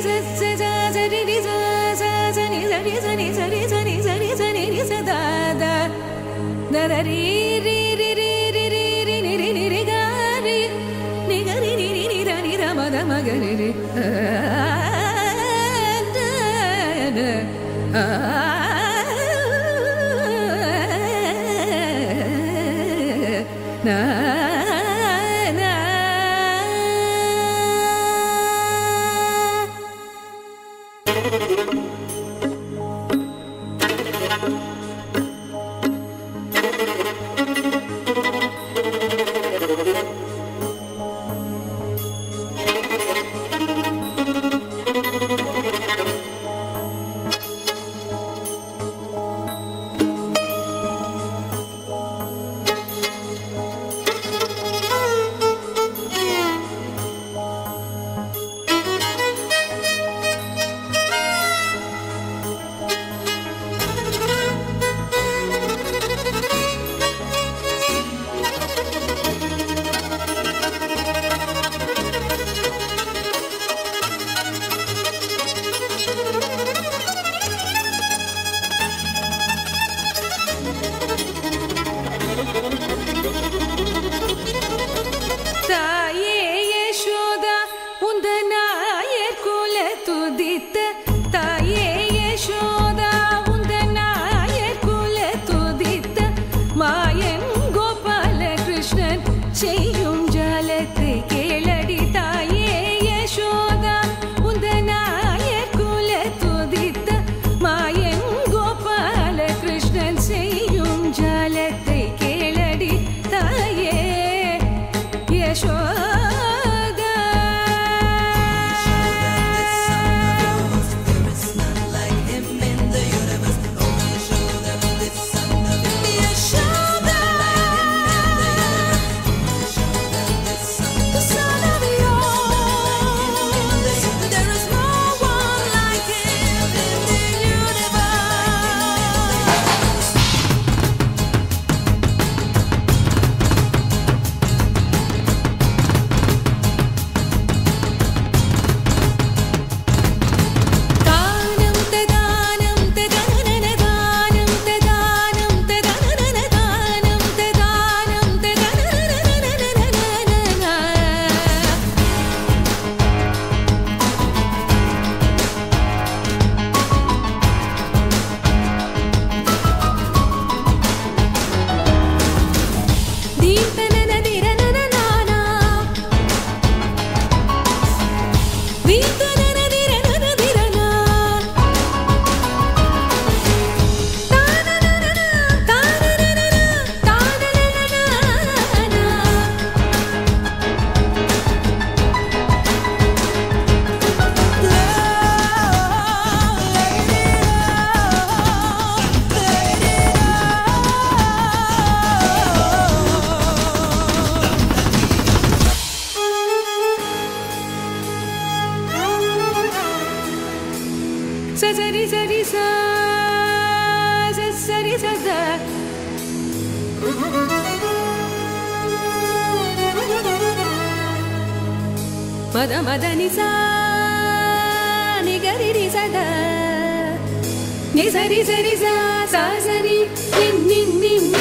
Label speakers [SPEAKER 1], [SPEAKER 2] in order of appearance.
[SPEAKER 1] ರಿ ಸ ಸ ಸ ರಿ ರಿ ಸ ಸ ಸ ನಿ ಸ ರಿ ಸ ನಿ ಸ ರಿ ಸ ನಿ ಸ ರಿ ಸ ನಿ ರಿ ಸ the the the the ರಿ ರಿ ರಿ ರಿ ರಿ ರಿ ರಿ ನಿ ರಿ ನಿ ರಿ ಗ ರಿ ನಿ ಗ ರಿ ನಿ ರಿ ನಿ the ನಿ the ಮ the ಮ ಗ ರಿ ರಿ the ನ ಆ na na. ತಾಯೇ ಯಶೋದ ಉಂದನಾಯರ್ ಕುಲ ತುದಿತ್ತ ತಾಯೇ ಯಶೋದ ಉಂದನಾಯರ್ ಕುಲ ತುದಿತ್ತ ಮಾಯನ್ ಗೋಪಾಲ ಕೃಷ್ಣನ್ செய்யும் ஜாலத்தை கேளடி தாயே யசோதா உந்தநாயர் குல துதித்த மாயன் கோபால கிருஷ்ணன் செய்யும் ஜாலத்தை கேளடி தாயே Yashoda.
[SPEAKER 2] There is none like him in the universe. Oh, Yashoda, this son of
[SPEAKER 1] Yashoda,
[SPEAKER 2] this son
[SPEAKER 1] the son of yours. There is no one like him in the universe. தானம் ததானம் ததனனதானம் ததானம் ததனனதானம் ததானம் ததனனனனனனன. ದೀಪನನದಿರನನನಾನ. ದೀಪನನದಿರನನದಿರನ. ತಾನನನನ, ತಾನನನನ, ತಾನನನನ. ಸರಿ ಸರಿ ಸ ಸರಿ ಸದ ಮದ ಮದ ನಿ ಸಾ ನಿ ಗರಿ ರಿ ಸದ ನಿ ಸರಿ ಸರಿ ಸಾ ಸಾ ಸರಿ ನಿ ನಿ ನಿ.